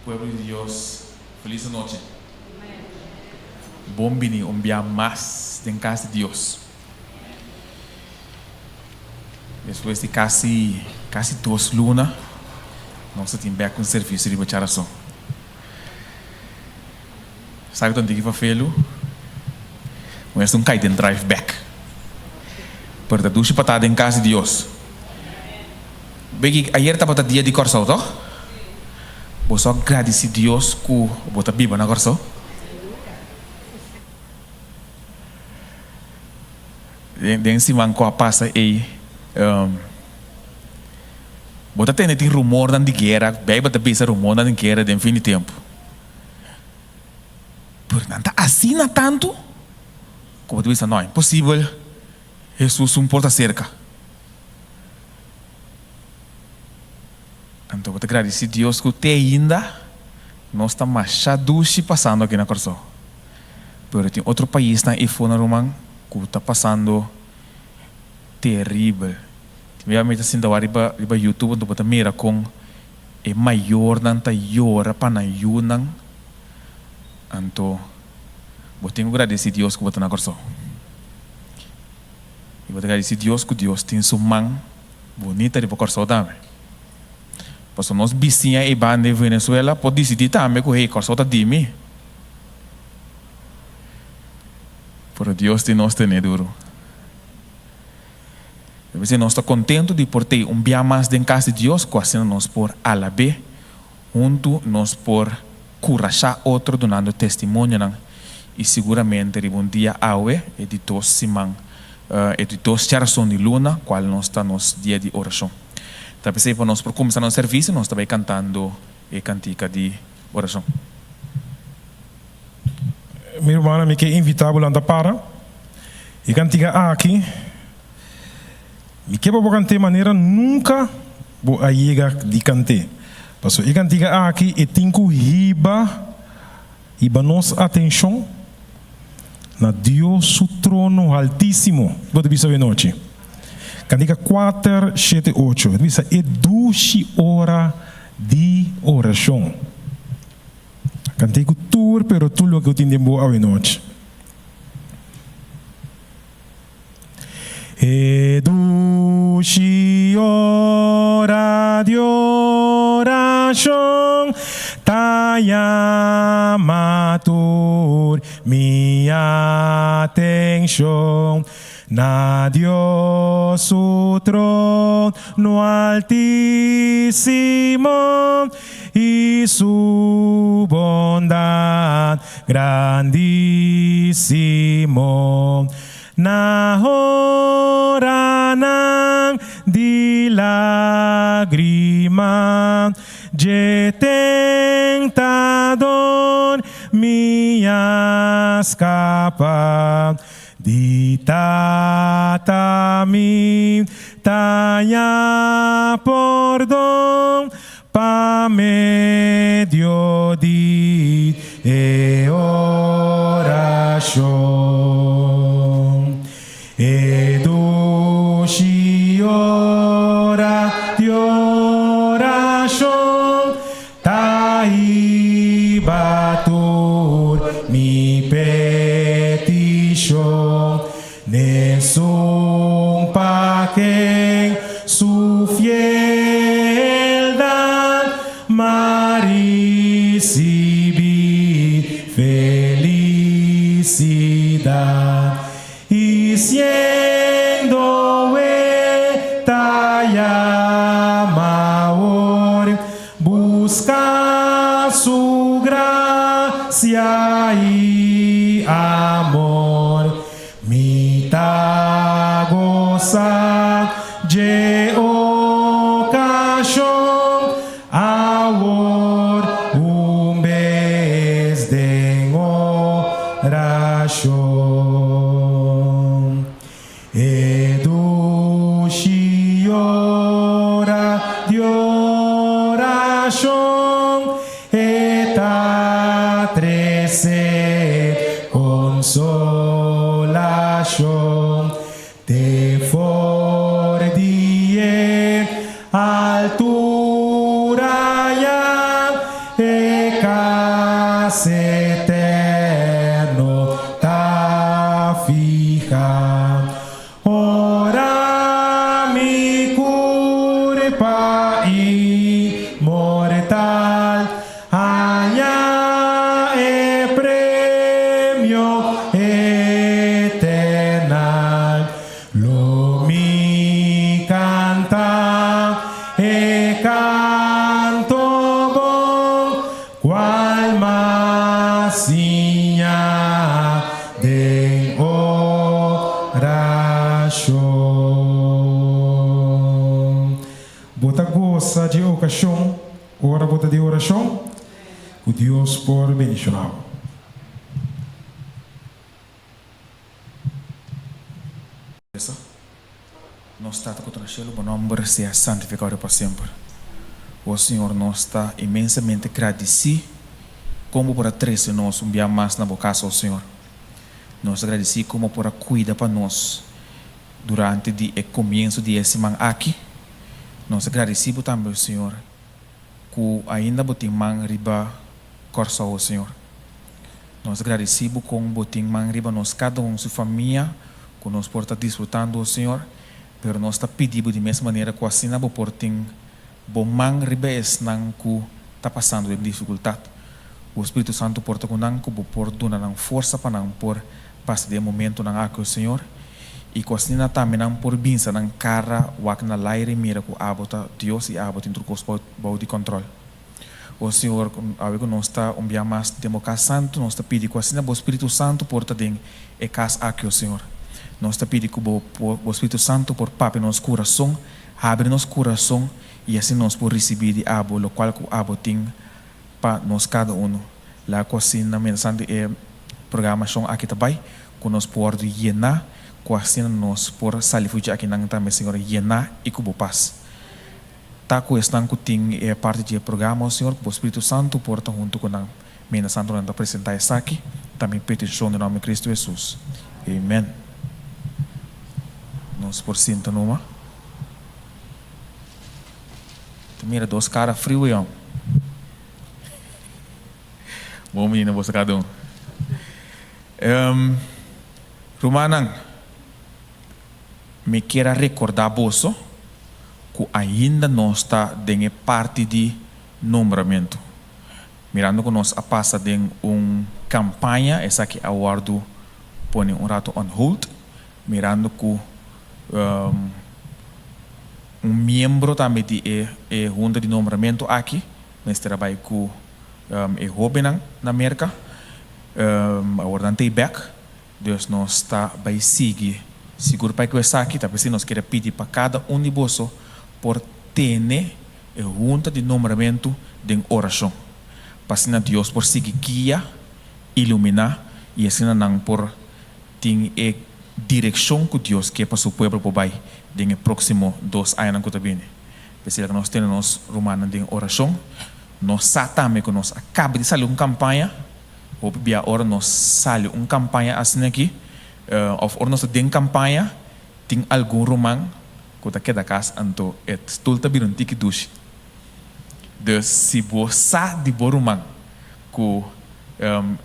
Pueblo di Dios, felis anochi. Bon bini un bia mas den cas di Dios. Despues di casi casi dos luna nos ta tin bek un servicio riba Charason. Sa cu ta un tiki fafelu? Bo mester un cay den drive bek. Pero ta dushi pa ta den cas di Dios. Beki, ayer tabata dia di Kòrsou, tòg? Bo so a gradisí Dios ku bo ta biba na Kòrsou? Den siman ku a pasa ei, bo ta tende tin rumornan di guera. Beibel ta bisa rumornan di guera den fin di tempu. Pero nan ta asina tantu ku bo ta bisa, No, imposibel, Hesus un por ta serka. Anto bo ta gradisí Dios ku te ainda nos ta masha dushi pasando aki na Kòrsou. Pero tin otro paisnan efo na ruman ku ta pasando teribel. Tin bia mi ta sinta wak riba riba YouTube anto bo ta mira kon e mayornan ta yora pa nan yunan. Anto bo tin ku gradisí Dios ku bo ta na Kòrsou. I bo ta gradisí Dios ku Dios tin su man bonita riba Kòrsou tambe. Pasobra nos bisiña ei banda di Venezuela por disidí tambe ku hey, Kòrsou ta di mi. Pero Dios tin nos tené duru. I p'esei nos ta kontentu di por tei un bia mas den kas di Dios ku asina nos por alab'é huntu, nos por kurashá otro dunando testimonionan i siguramente riba un dia awe, e di dos siman, e di dos djarason di luna, kual nos ta nos dia di orashon. Ta p'esei pa nos por kuminsá nos servisio nos ta bai kantando e kantika di orashon. Mi rumannan, mi ke invitá bo lanta para. E kantika aki, mi ke pa bo kant'é manera nunka bo a yega di kant'é. Pasobra e kantika aki e tin ku hiba hiba nos atenshon na Dios su trono haltísimo. Bo ta bisa awenochi. Kantika kuater, shete, ocho. E ta bisa e dushi ora di orashon. Kant'é ku tur pero tur loke ku tin den bo awenochi. E dushi ora di orashon ta yama tur mi atenshon na Dios su trono altísimo i su bondat grandísimo. Na oranan di lágrima dje tentador mi a skapa, di Tata mi ta haña pordon Pa medio di e orashon, e dushi ora di orashon ta hiba tur mi petishon. N'esun pa ken su fieldad m'a ricibi felicidad, y siendo e ta yama awor, busca su gracia y amor. Mi ta gosa dje okashon awor un bes den orashon. E dushi ora di orashon e ta trese konsolashon te for di e altura ya. Kas eterno ta fiha. Ora mi kurpa inmortal haña e premio eternal, lo mi kanta e kanto bon kual m'a siña den orashon. Bo ta gosa dje okashon ora bo ta den orashon? Ku Dios por bendishoná bo. Resa, Nos Tata ku ta na shelu, bo nòmber sea santifikado pa semper. O Señor, nos ta inmensamente gradisí kon bo por a trese nos un bia mas na bo kas, o Señor. Nos ta gradisí kon bo por a kuida pa nos durante di e komienso di e siman aki. Nos ta gradisí bo tambe, o Señor, ku ainda bo tin man riba Kòrsou, o Señor. Nos ta gradisí bo kon bo tin man riba nos kada un su famia ku nos por ta disfrutando, o Señor, pero nos ta pidi bo di mes manera ku asina bo por tin bo man riba esnan ku ta pasando den difikultat. Bo Spiritu Santu por ta ku nan, ku bo por duna nan forsa pa nan por pasa den e momentunan aki, o Señor, i ku asina tambe nan por binsa nan kara wak na laire i mira ku abo ta Dios i abo tin tur kos bou di kòntròl. O Señor, awe ku nos ta un bia mas den bo kas santu, nos ta pidi ku asina bo Spiritu Santu por ta den e kas aki, o Señor. Nos ta pidi ku bo bo Spiritu Santu por papia nos kurason, habri nos kurason i asina nos por risibí di abo lokual ku abo tin pa nos kada unu. Laga ku asina mientrastantu e programashon aki ta bai, ku nos por wòrdu yená, ku asina nos por sali for dje akinan tambe, Señor, yená i ku bo pas. Ta ku esnan ku tin e parti dje programa, o Señor, ku bo Spiritu Santu por ta huntu ku nan. Mientrastantu nan ta presentá esaki, ta mi petishon den nòmber di Kristu Hesus. Amen. Nos por sinta numa. Ta mira dos kara friu yòn. Bon bini na boso kada un. Rumannan, mi kier a rekordá boso ku ainda nos ta den e parti di nombramentu. Mirando ku nos a pasa den un kampaña, esaki a wòrdu pone un ratu on hold, mirando ku Un miembro tambe di e e hunta di nombramentu aki mester a bai ku e hóbennan na Merka. Awor nan ta ei bèk, dus nos ta bai sigui sigur pa ku esaki. Ta p'esei nos kere pidi pa kada un di boso por tene e hunta di nombramentu den orashon, pa asina Dios por sigui guia, iluminá i asina nan por tin e direkshon ku Dios ke pa su pueblo por bai den e próksimo dos añanan ku ta bini. P'esei laga nos tene nos rumannan den orashon. Nos sa tambe ku nos a kaba di sali un kampaña. Hopi bia ora nos sali un kampaña asina aki, òf ora nos ta den kampaña, tin algun ruman ku ta keda kas, anto e stul ta bira un tiki dushi. Dus si bo sa di bo ruman ku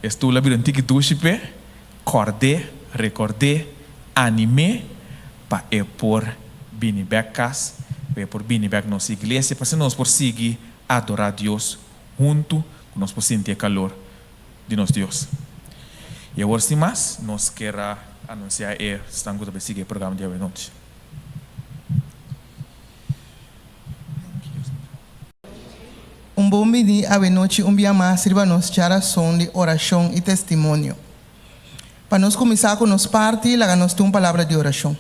e stul a bira un tiki dushi p'e, Kòrd'é, rekòrd'é, anim'é pa e por bini bèk kas, pa e por bini bèk nos iglesia, pa asina nos por sigui adorá Dios huntu, ku nos por sinti e kalor di nos Dios. I awor sin mas, nos kier a anunsiá e esnan ku ta bai sigui e programa di awenochi. Un bon bini awenochi un bia mas riba nos djarason di orashon i testimonio. Pa nos kuminsá ku nos parti, laga nos tin un palabra di orashon.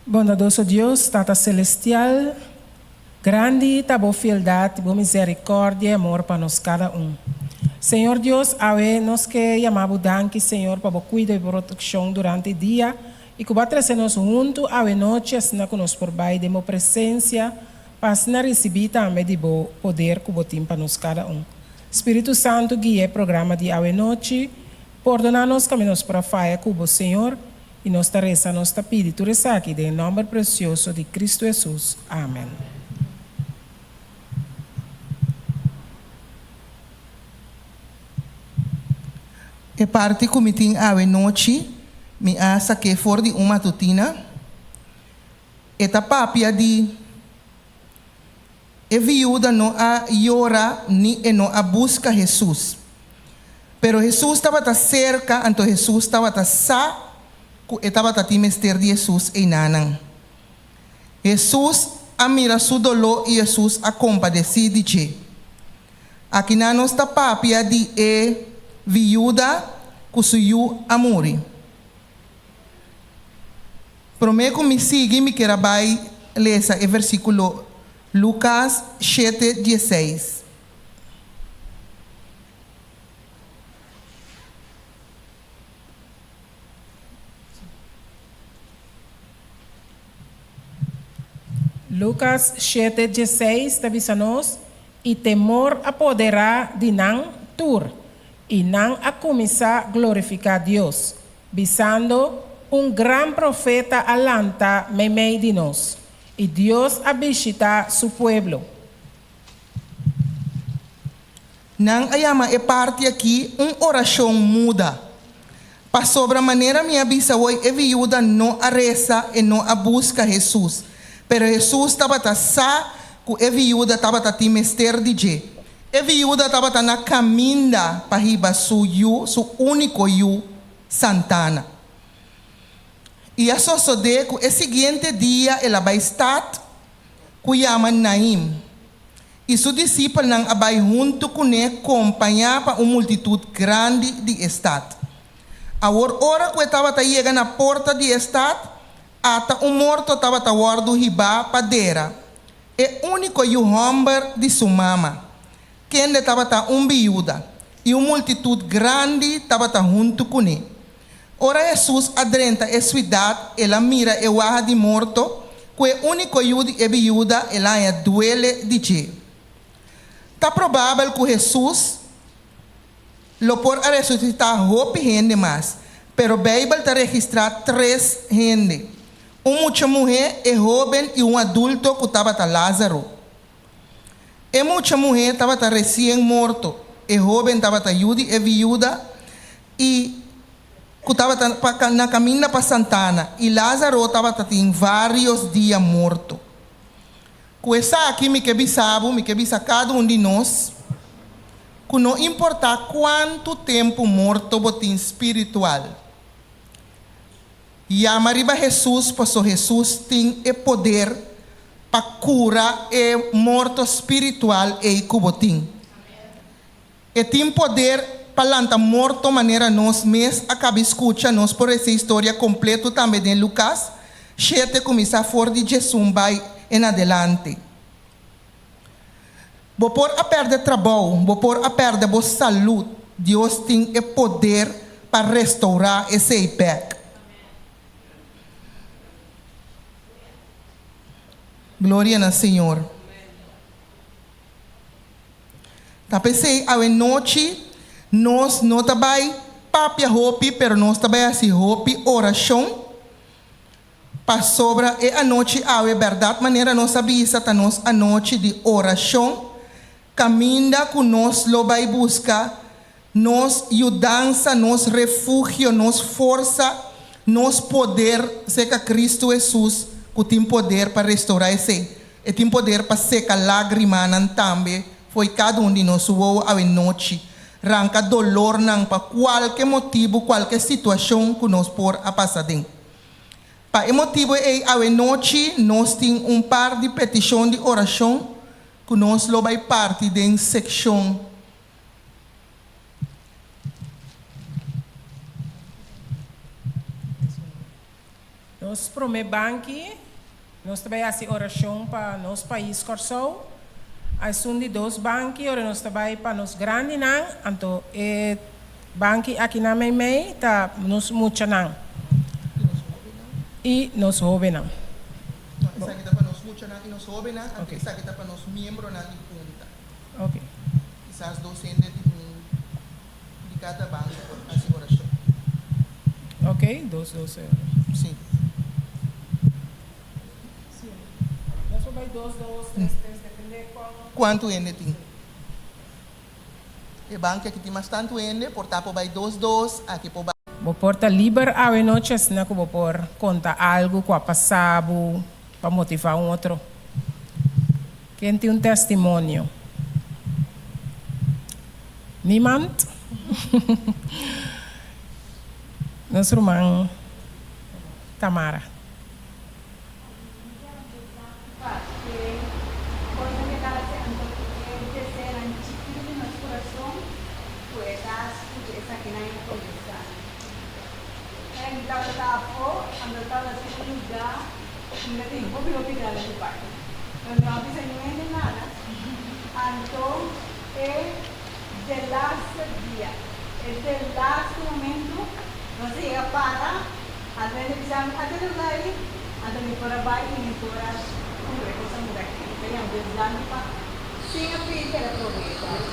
Bondadoso Dios, Tata Selestial, grandi ta Bo fieldat i Bo misericordia i amor pa nos kada un. Señor Dios, awe nos ke yama Bo danki, Señor, pa Bo kuido i Bo proteccion durante e dia i ku Bo a trese nos huntu awe nochi asina ku nos por bai den Bo presencia pa asina ricibi tambe di Bo poder ku Bo tin pa nos kada un. Spiritu Santu guia e programa di awe nochi. Pordona nos kami nos por a faya ku Bo, Señor, i nos ta resa nos ta pidi tur esaki den e nomber precioso di Cristo Jesus. Amen. E parti ku mi tin awe nochi, mi a sak'é for di un matutina. E ta papia di, E viuda no a yora ni e no a buska Hesus. Pero Hesus tabata serka, anto Hesus tabata sa ku e tabata tin mester di Hesus einanan. Hesus a mira su doló i Hesus a kompadesí di dje. Akinan nos ta papia di e viuda ku su yu a muri. Promé ku mi sigui mi kier a bai lesa e versíkulo Lukas shete dieseis. Lukas shete dieseis ta bisa nos, I temor a poderá di nan tur, i nan a kuminsá glorifiká Dios, bisando, Un gran profeta a lanta meimei di nos, i Dios a bishitá su pueblo. Nan a yama e parti aki un orashon muda. Pasobra manera mi a bisa hoy e viuda no a resa e no a buska Hesus, pero Hesus tabata sa ku e viuda tabata tin mester di dje. E viuda tabata na kaminda pa hiba su yu, su úniko yu, santana. I a sosodé ku e siguiente dia el a bai stat ku yama Naim. I su disipelnan a bai huntu kuné kompañá pa un multitut grandi di e stat. Awor ora ku e tabata yega na porta di e stat, ata un morto tabata wòrdu hibá pa dera, e úniko yu hòmber di su mama, kende tabata un biuda, i un multitut grandi tabata huntu kuné. Ora Hesus a drenta e suidat, el a mira e waha di morto, ku e úniko yu di e biuda, el a haña duele di dje. Ta probabel ku Hesus lo por a resusitá hopi hende mas, pero Beibel ta registrá tres hende, un mucha muhé, e hóben i un adulto ku tabata Lázaro. E mucha muhé tabata resien morto, e hóben tabata yu di e viuda i ku tabata na kaminda pa santana, i Lázaro tabata tin vários dia morto. Ku esaki mi ke bisa bo, mi ke bisa kada un di nos, ku no importá kuantu tempu morto bo tin spiritual, Yama riba Hesus paso Hesus tin e poder pa kura e morto spiritual ei ku bo tin. E tin poder pa lanta morto manera nos mes a kabi skucha nos por rese historia kompleto tambe den Lukas shete kuminsá for di djesun bai en adelante. Bo por a pèrdè trabou, bo por a pèrdè bo salud, Dios tin e poder pa restourá esei bèk. Gloria na Señor. Ta p'esei awenochi nos no ta bai papia hopi, pero nos ta bai hasi hopi orashon. Pasobra e anochi awe bèrdat manera nos a bisa ta nos anochi di orashon, kaminda ku nos lo bai buska nos yudansa, nos refugio, nos forsa, nos poder serka Kristu Hesus ku tin poder pa restourá esei. E tin poder pa seka lágrimanan tambe fo'i kada un di nos wowo awe nochi, ranka dolornan pa kualke motibu, kualke situashon ku nos por a pasa den. Pa e motibu ei awenochi nos tin un par di petishon di orashon ku nos lo bai parti den sekshon. Nos promé banki, nos ta bai hasi orashon pa nos pais Kòrsou. Esun di dos banki ora nos ta bai pa nos grandinan, anto e banki akinan meimei ta nos muchanan i nos hóbennan. No, esaki ta pa nos muchanan i nos hóbennan, anto esaki ta pa nos miembronan di hunta. Kisas dos hende di un di kada banki por hasi orashon. Ok, dos dos e ora. Si. Si. Nos por bai dos dos, tres tres, depende kon. Kuantu hende tin. E banki aki tin mas tantu hende, por ta por bai dos dos, aki por bai. Bo por ta liber awe nochi asina ku bo por konta algu ku a pasa bo pa motivá un otro. Ken tin un testimonio? Niemand? Nos ruman Tamara.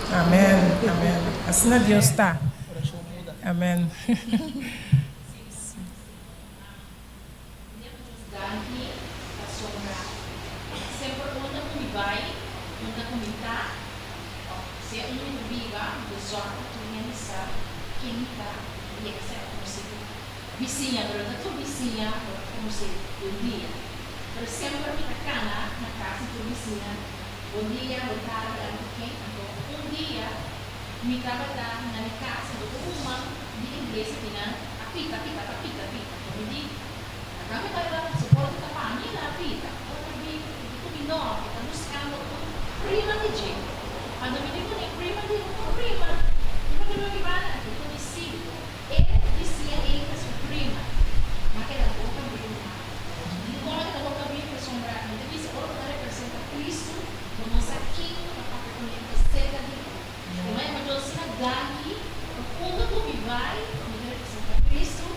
Amen, amen. Asina Dios ta. Amen. Danki pasobra semper unda ku mi bai, unda ku mi ta, òf sea unda mi ta biba, mi ta zòrg pa tur hende sa ken mi ta i e ta sera konosí ku bisiña, pero no ta tur bisiña bo ta konosé bon dia. Pero semper mi ta kana na kas di tur bisiña, bon dia, bon tardi, algu ken. Anto un dia mi tabata na mi kas, anto un ruman di iglesia kinan a pita, pita, ta pita, pita. Anto mi di, Acá mi ta riba soporte ta pa mi na pita. Ora mi bin di cu mi no, e ta buscando un prima di dje. Cuando mi di cune prima di un prima, mi por riba mi banda anto cu mi si e bisia ey ta su prima. Ma keda boca abri ma. Mi no a keda boca abri pasobra mi ta bisa ora bo ta representa Cristo bo no sa ken bo ta papia cune ta cerca di bo. Mi maya ma Dios asina danki pa unda cu mi bay mi ta representa Cristo.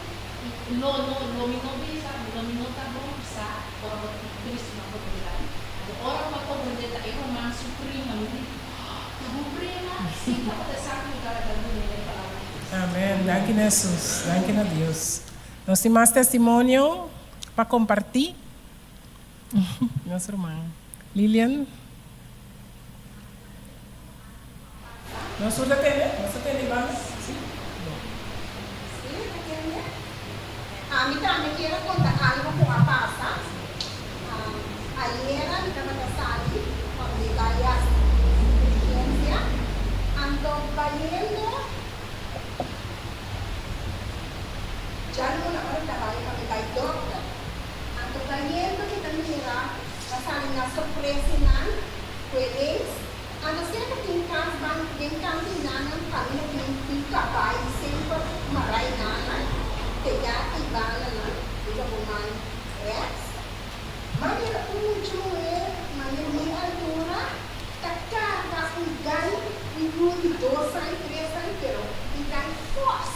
Lo no, lo mi no bisa, lo mi no ta bon sa ora bo ta tristu na komunidat. Anto ora ku a komprendé ta e ruman su prima, mi di, Oh, ta bo prima? Sí, tabata sa ku mi tabata dun'é e palabra di Dios. Amen. Danki na Hesus. Danki na Dios. Nos tin mas testimonio pa kompartí. Nos ruman Lilian. Nos tur ta tende? Nos ta tende Ivana? Si? Bon. Si, ta tende. Ami tambe kier a konta algo ku a pasa. Ayera mi tabata sali pa mi bai hasi diligensia. Anto bayendo djaluna ora mi ta bai pa mi bai dòkter. Anto bayendo mi ta mira ta sali na sorpresinan ku e links. Anto semper tin kas ban den kantu nanan famia tin un kabai semper marai nanan pega i bananan riba bo man rechts. Manera un mucha muher manera mi altura ta karga un gai un yu di dos aña tres aña pero un gai fors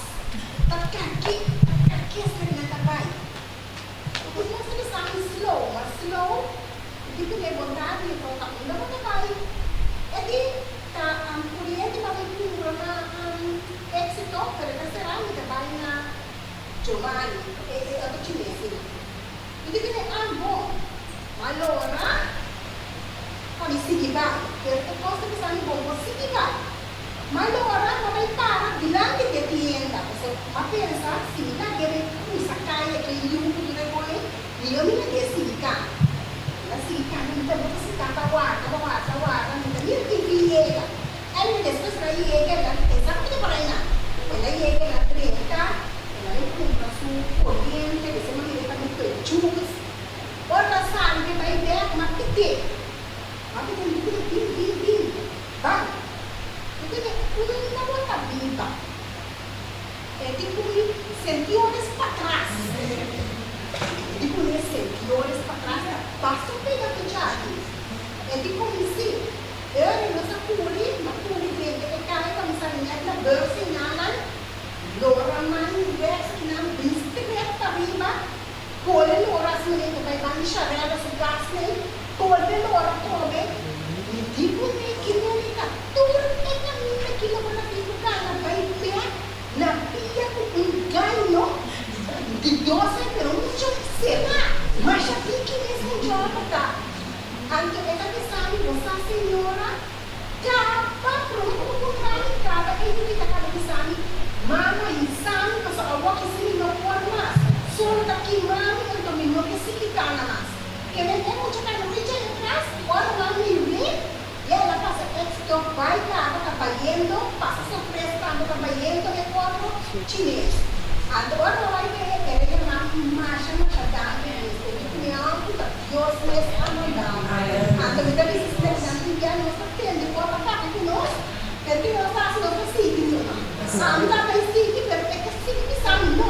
ta karg'é ta karg'é hasta nan ta bai. Bo por mester bisa mi slow, ma slow di ku ne bo ta di bo ta unda bo ta bai. E di ta kuriente pa mi kumpra na Exito, pero e ta sera mi ta bai na Giovanni, e e otro chinesenan. Mi di ku ne ah bon, ma lora pa mi sigui bai, pero e kos ta bisa mi bon bo sigui bai. Ma lora bo bai para dilanti di e tienda, pasobra m'a pensa si mi lag'é bai crusa caya ke yu cu tur e coi, mihó mi lag'é sigui cana. El a sigui cana, mi ta bota sintá ta warda, ta warda, ta warda, mi ta mira tin fin yega. Anyway, despues el a yega, el a pensa cu mi ta por ainan. El a yega, el a drenta, el a bai cumpra su coriente, despues m'a mir'é ta mete juice. Ora el a sali p'e bai bek, m'a pit'é. M'a pit'é, mi di, Bin, bin, bin. Ban, ku tene unda bo ta biba. E di ku mi sentiores patras. E di ku mi sentiores patras ta basta pega ku djaki. E di ku mi si. Eri nos a kuri, m'a kuri drenta e kai pa mi sali nèt na bus i nanan. Lora man rechts i nan bin stret pariba. Kole lora asina den ta bai ban di Sharella su kas nei. Bolbe lora kobe. Mi di ku mi kilometer tur e kaminda kilometer tin ku kana bai bek na pia ku un gaino di dos ai pero mucho será masha diki mes mucho ora pa ta. Anto e ta bisa mi, Bo sa señora, kaba prome ku bo puntra mi kaba e. kana mas. Ke men e mucha kana richa e tras i ora nan mir'é, ya el a pasa éxito bai kaba ta bayendo, pasa sorpresa tambe ta bayendo e otro chines. Anto ora nan bai b'é, el a yama masha masha danki mes. E di ku mi anku ta Dios mes a manda mi. Anto mi ta bisa si nan tin bia nos ta tende por a papia ku nos, pero ki nos ta hasi nos ta sigui numa. Ami ta bai sigui, pero e ta sigui bisa mi no,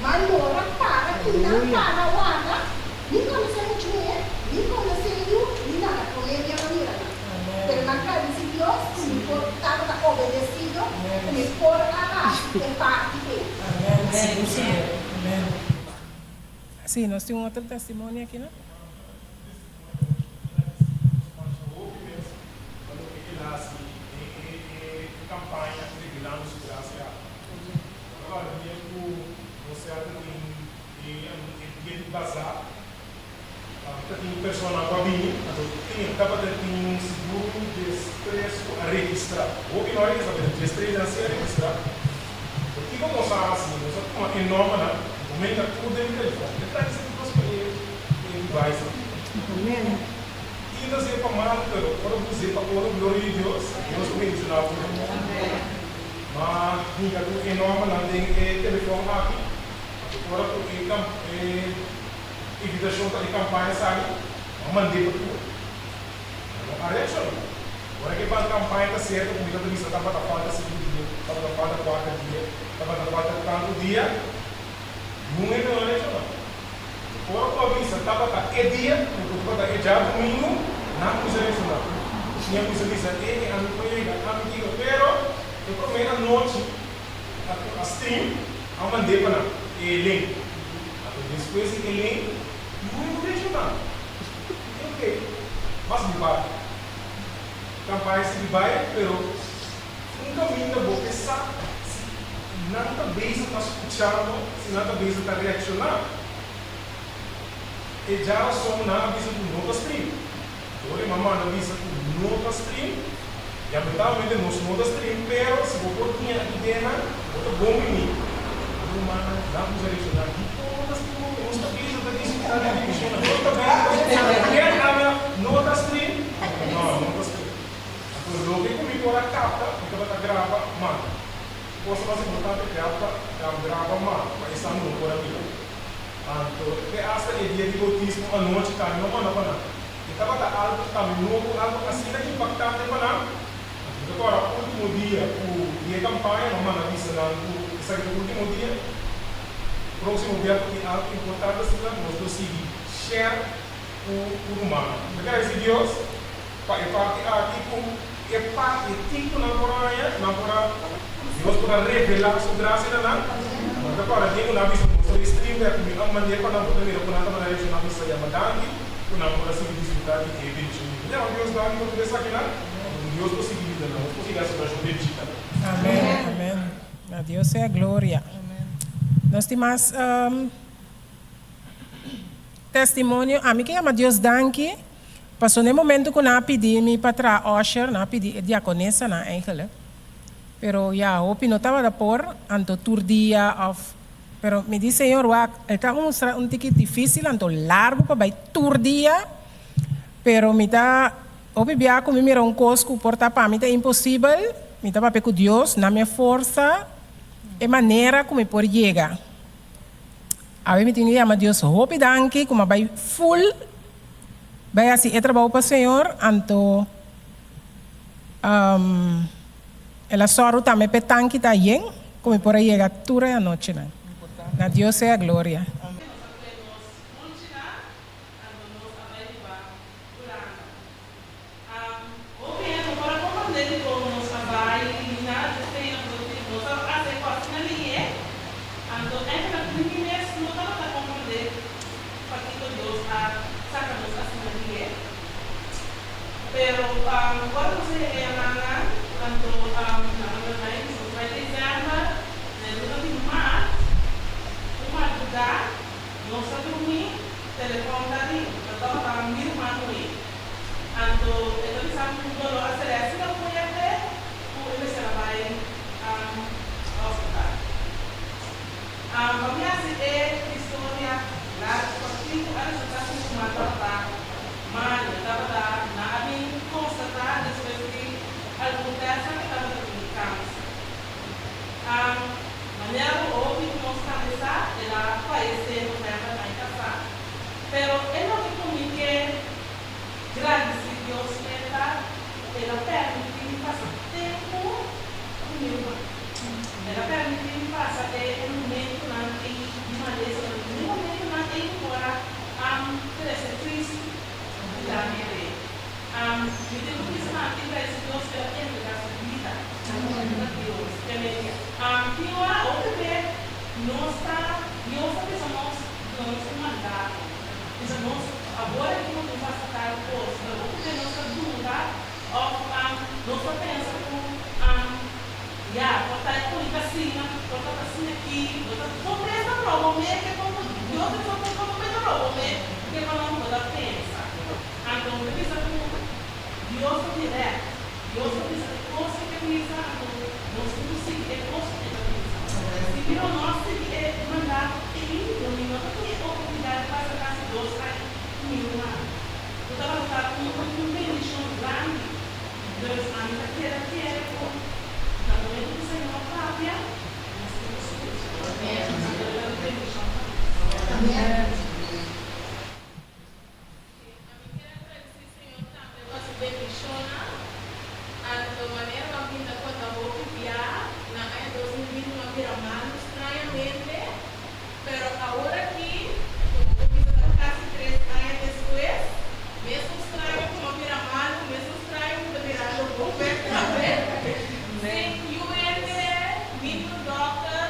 ma lora para i nan para warda. Mi konosé muchu muhé, mi konosé yu, mi nada promé bia pa mira nan. Pero mi a gradisí Dios ku mi por tabata obedesido, ku mi por a hasi e parti ei. Sí, nos tin un otro testimonio aki, no? Amen, amen. Na Dios sea gloria. Nos tin mas testimonio. Ami ke yama Dios danki paso na e momento ku nan a pidi mi pa traha usher, nan a pidi e diakonesanan eigenlijk. Pero ya hopi no tabata por, anto tur dia of pero mi di Señor wak el ta mustra un tiki dificil anto largo pa bay tur dia pero mi ta hopi bia cu mi mira un cos cu por ta pa mi ta imposibel mi ta papia cu Dios na mi e forsa e manera cu mi por yega awe mi tin di yama Dios hopi danki cu mi a bay full bay haci e trabao pa Señor anto El a sòru tambe p'e tanki ta yen ku mi por a yega tur e anochinan. Na Dios sea gloria. Nos a kue nos hunchinan, anto nos a bai riba Hulanda. Hopi hende no por a komprendé dikon nos a bai ni nada di esei, pasobra nos a hasi e kos asina lihé. Anto ènkenan ni mi mes no tabata komprendé pakiko Dios a saka nos asina lihé. Pero ora nos a yega Yamana, anto nan a manda mi nos bai december, na e luna di maart, un madrugá, nos a drumi, telefòn ta ring, ta tabata mi ruman muhé. Anto e ta bisa mi ku un dolor a sali asina fuerte ku e mester a bai hospital. Pa mi hasi e historia largu, kòrtiku, a resultá ku. El a permití mi pasa tempu ku mi ruman. El a permití mi pasa e e momentunan ei di malesa, pero e momentunan ei ku por a trese Kristu dilanti di Mi tin ku bisa nan tin gradisí Dios ku el a entregá su bida na Dios. Tin ora hopi bes nos ta, Dios ta bisa nos, duna nos un mandato, bisa nos, Awor aki bo tin fasi tal kos, pero hopi bes nos ta duda òf nos ta pensa ku ya, por ta e únika asina, por ta ta asina aki, bo ta bo mes ta roba mes ke kon ku Dios ta bisa bo pensa, bo mes ta roba mes ke kon ku bo ta pensa. Anto mi ta bisa ku Dios ta dirèkt. Dios ta bisa e kos ku e ke bisa, anto nos tin ku sigui e kos ku e ta bisa. Si mi lo no a sigui e mandato ei, lo mi no ta tin e oportunidat di pasa kasi dos aña ku mi ruman, ku tabata un un bendishon grandi. Dus ami ta keda kere ku na momento ku Señor papia, nos tin ku skucha. Anto e ta un bendishon pa nos. Ami kier a gradisí Señor tambe pa su bendishonnan. Anto manera bo a binta konta hopi bia, na aña 2020 mi a bira malu strañamente, pero awor aki, komo bo bisa ta kasi tres aña despues, mesun straño ku mi a bira malu, mesun straño mi ta birando bon bek tambe. Sin yu hende, ni niun dòkter,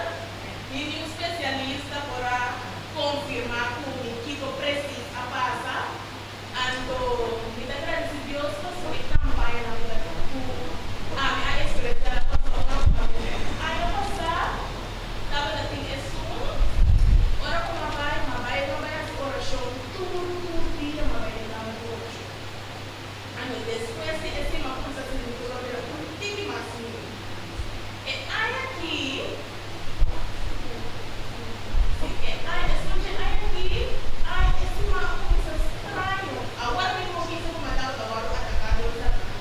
ni niun spesialista por a konfirmá ku mi kiko presis a pasa. Anto mi ta gradisí Dios pasobra e kampañanan ku ta ku ami a eksperensiá na Kòrsou kampamentu. Aña pasá tabata tin esun ora ku m'a bai, m'a bai m'a bai hasi orashon tur tur dia m'a bai den kamer di orashon. Anto despues di esei m'a kuminsá sinti mi kos a bira un tiki mas mihó. E aña aki. Si e aña, esun dje aña aki, ai e siman a kuminsá straño. Awor mi por bisa ku mi a tabata wòrdu ataká dor Satanas.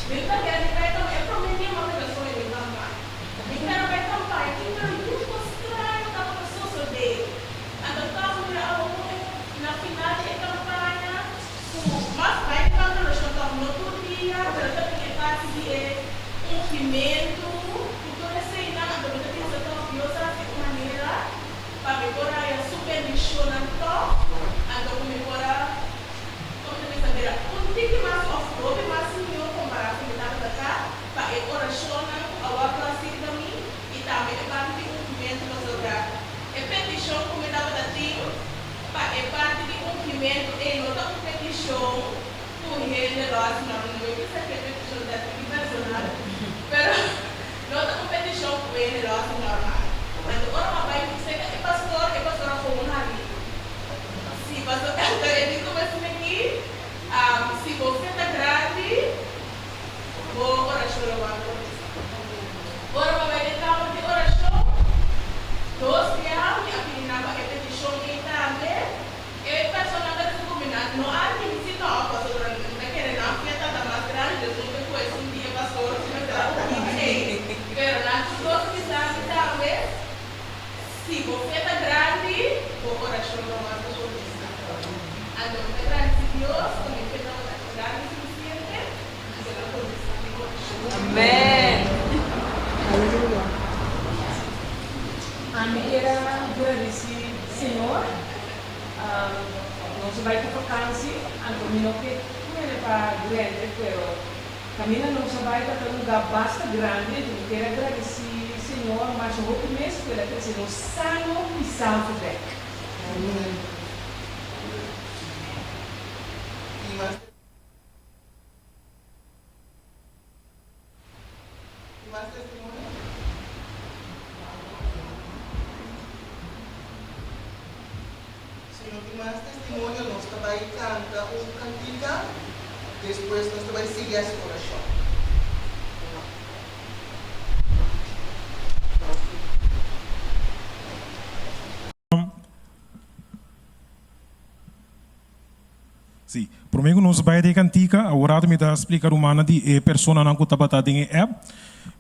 Mi ta kere di bai kama e promé dia mi a pega soño den kampaña. Mi kere bai kampaña tin pero yu kos straño tabata sosodé. Anto tòg mi mira awor ku e na final di e kampaña ku mas bai di kantoroshon tòg no tur dia pero ta tin e parti di e ungimentu. Ku tur eseinan, anto mi ta pensa tòg Dios a hasi un manera pa mi por haya su bendishonnan tòg, anto ku mi por a, komo ta bisa, bira un tiki mas òf hopi mas mihó kompará ku mi tabata ta pa e orashonnan ku a wòrdu hasí riba mi i tambe e parti di ungimentu pasobra e petishon ku mi tabata tin pa e parti di ungimentu ei no ta un petishon ku hende lo hasi no mi bisa ku e petishon ta tiki personal pero no ta un petishon ku hende lo hasi normal anto ora mi a bai seka e pastor e pastor a gewoon hari si pastor anto e di ku mi asina aki si bo fe ta grandi bo orashon lo wòrdu kontestá ora mi a bai den kamer di orashon dos bia mi a pidi nan pa e petishon ei tambe. E personanan ta bisa ku mi nan no a admiti no, pasobra mi ta kere nan fe ta ta mas grandi, dus un ke ku esun dia pastor si mester a ungí ei. Pero nan tur dos bisa mi tambe, si bo fe ta grandi, bo orashon lo wòrdu kontestá. Anto mi ta gradisí Dios ku mi fe tabata grandi sufisiente, anto el a kontestá mi orashon. Amèn. Aleluya. Ami kier a gradisí Señor. Nos a bai ku vakansi, anto mi no ke kuene pa Drenthe, pero kaminda nos a bai ta un lugá basta grandi, anto mi kier a gradisí Señor masha hopi mes ku el a trese nos sano i salvo bèk. Tin mas testimonio? Si no tin mas testimonio nos ta bai canta un cantica, despues nos ta bai sigui haci oracion. Sí. Promé ku nos bai den e kantika, awor rato mi ta splika rumannan di e personanan ku tabata den e app.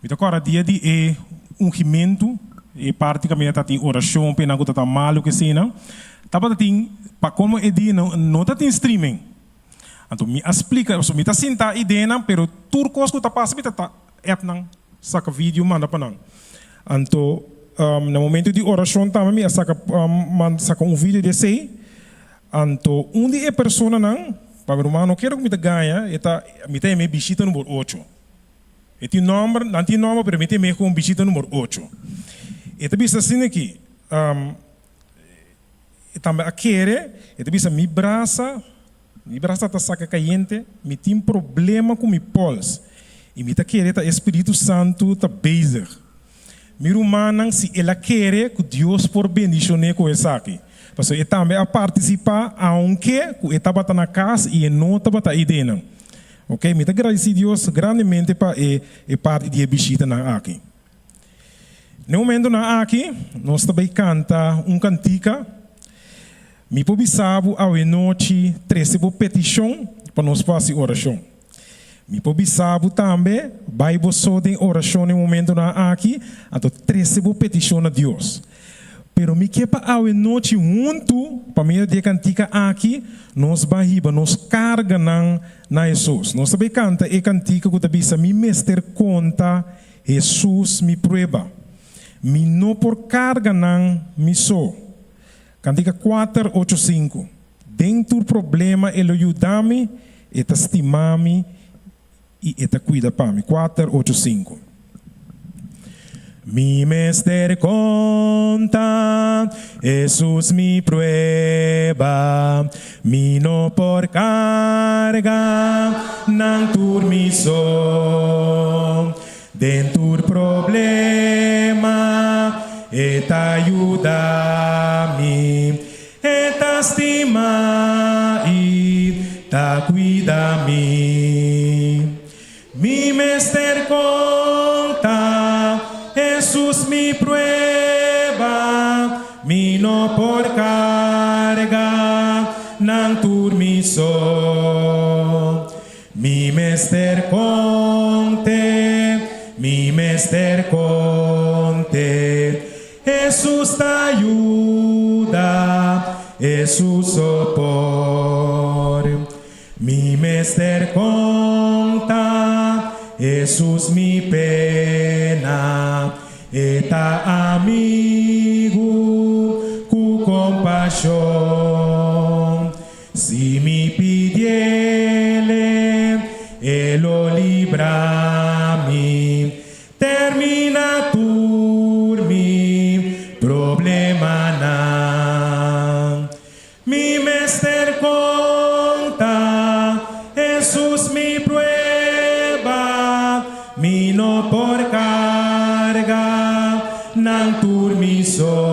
Mi ta kòrda dia di e ungimentu, e parti kaminda ta tin orashon pa esnan ku ta ta malu ku eseinan. Tabata tin, pa komo e dia no no ta tin streaming. Anto mi a splika, pasobra mi ta sinta ideanan, pero. Tur kos ku ta pasa mi ta ta app nan, saka video manda pa nan. Anto na momento di orashon tambe mi a saka saka un video di esei. Anto un di e personanan, pa mi ruman no kere ku mi ta gaña, e ta mi ta yam'é bishita number ocho. E tin nòmber, nan tin nòmber pero mi ta yam'é komo bishita number ocho. E ta bisa asina aki, E tambe a kere, e ta bisa, Mi brasa, mi brasa ta saka kayente, mi tin problema ku mi pols, i mi ta kere ta e Spiritu Santu ta bezig. Mi rumannan, si el a kere ku Dios por bendishon'é ku esaki, pasobra e tambe a partisipá aunke ku e tabata na kas i e no tabata eidenan. Oke, mi ta gradisí Dios grandemente pa e e parti di e bishitanan aki. Na e momentonan aki nos ta bay canta un cantica. Mi por bisa bo awenochi trece bo peticion pa nos por haci oracion. Mi por bisa bo tambe bay bo so den oracion na e momentonan aki anto trece bo peticion na Dios. Pero mi ke pa awenochi huntu pa medio di e cantica aki nos bay hiba nos carganan na Hesus. Nos ta bay canta e cantica cu ta bisa mi mester conta Hesus mi prueba. Mi no por karga nan mi so. Kantika kuater ocho sinku. Den tur problema e lo yuda mi, e ta stima mi i e ta kuida pa mi. Kuater ocho sinku. Mi mester konta Hesus mi prueba, Mi no por carga nan tur mi so. Den tur problema e ta yuda mi. E ta stima i ta cuida mi. Mi mester konta Hesus mi prueba, mi no por karga nan tur mi so. Mi mester konte, mi mester konte, Hesus ta yuda, Hesus so por. Mi mester konta Hesus mi pena, E ta amigu ku kompashon. Si mi pidiele, E lo libra mi. Termina tur mi problemanan. Mi mester konta Hesus mi prueba, mi no por karga nan tur mi so.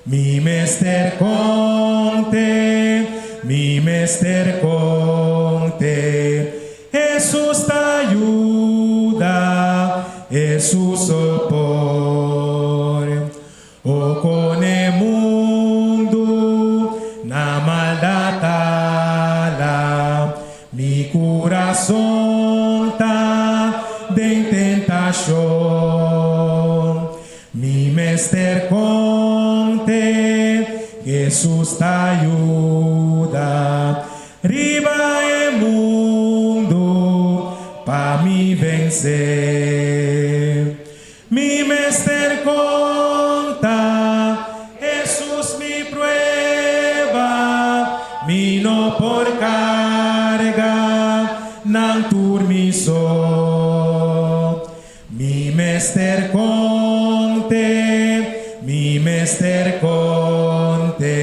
Mi mester konte, mi mester konte, Hesus ta yuda, Hesus so por. O con e mundu na maldad ala, mi curason ta den tentacion. Mi mester conte, Jesus ta yuda riba e mundu pa mi vence. Mi mester konta Hesus mi prueba, mi no por karga nan tur mi so. Mi mester konte, mi mester konte,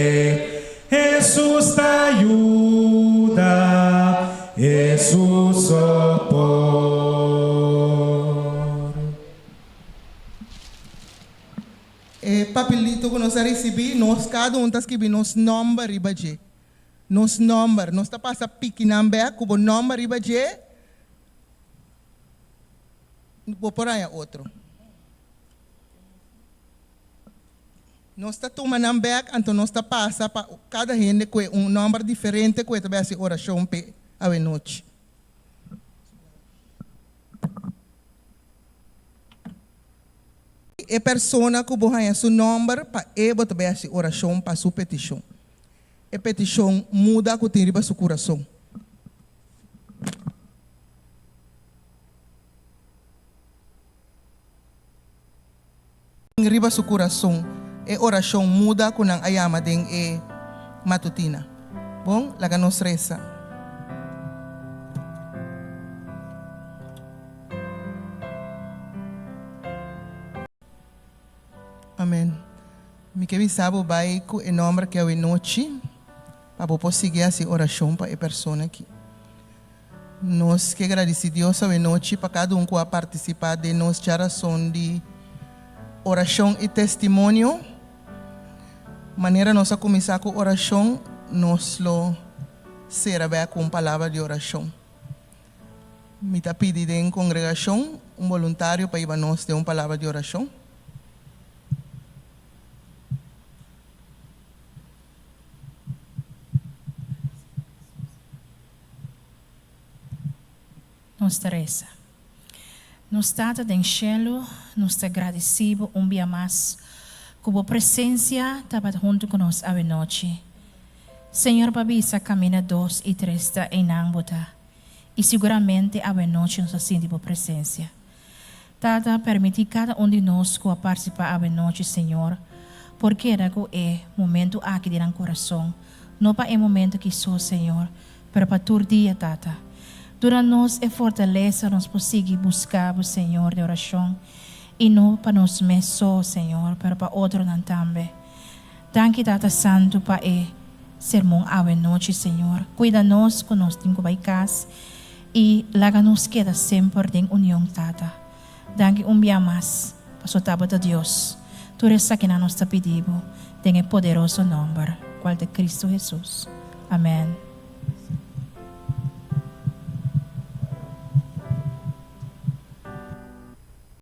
Hesus ta yuda, Hesus so por. E papelito ku nos a risibí, nos kada un ta skibi nos nòmber riba dje. Nos nòmber. Nos ta pasa piki nan bèk ku bo nòmber riba dje, bo por haña otro. Nos ta tuma nan bek, anto nos ta pasa pa kada hende ku e un nòmber diferente ku e ta bai hasi orashon p'e awenochi. E persona ku bo haña su nòmber, pa e bo ta bai hasi orashon pa su petishon. E petishon muda ku tin riba su kurason. Riba su kurason e orashon muda ku nan a yama den e matutina. Bon, laga nos resa. Amen. Mi ke bisa bo bai ku e nòmber ki awenochi pa bo por sigui hasi orashon pa e persona aki. Nos ke gradisí Dios awenochi pa kada un ku a partisipá den nos djarason di orashon i testimonio. Manera nos a kuminsá ku orashon, nos lo sera bèk ku un palabra di orashon. Mi ta pidi den kongregashon un boluntario pa hiba nos den un palabra di orashon. Nos ta resa. Nos Tata den shelu, nos ta gradisí Bo un bia mas ku Bo presensia tabat huntu ku nos awenochi. Señor, pa bisa kaminda dos i tres ta einan Bo ta, i siguramente awenochi nos a sinti Bo presensia. Tata, permití kada un di nos ku a partisipá awenochi, Señor, por keda ku e momentu aki den nan kurason, no pa e momentu aki so, Señor, pero pa tur dia, Tata. Duna nos e fortalesa nos por sigui buska Bo, Señor, den orashon, i no pa nos mes so, Señor, pero pa otronan tambe. Danki, Tata Santu, pa e sermon awenochi, Señor. Kuida nos ku nos tin ku bai kas. I laga nos keda semper den union, Tata. Danki un bia mas, paso ta Bo ta Dios. Tur esakinan nos ta pidi Bo den e poderoso nomber, cual ta Cristo Jesus. Amen.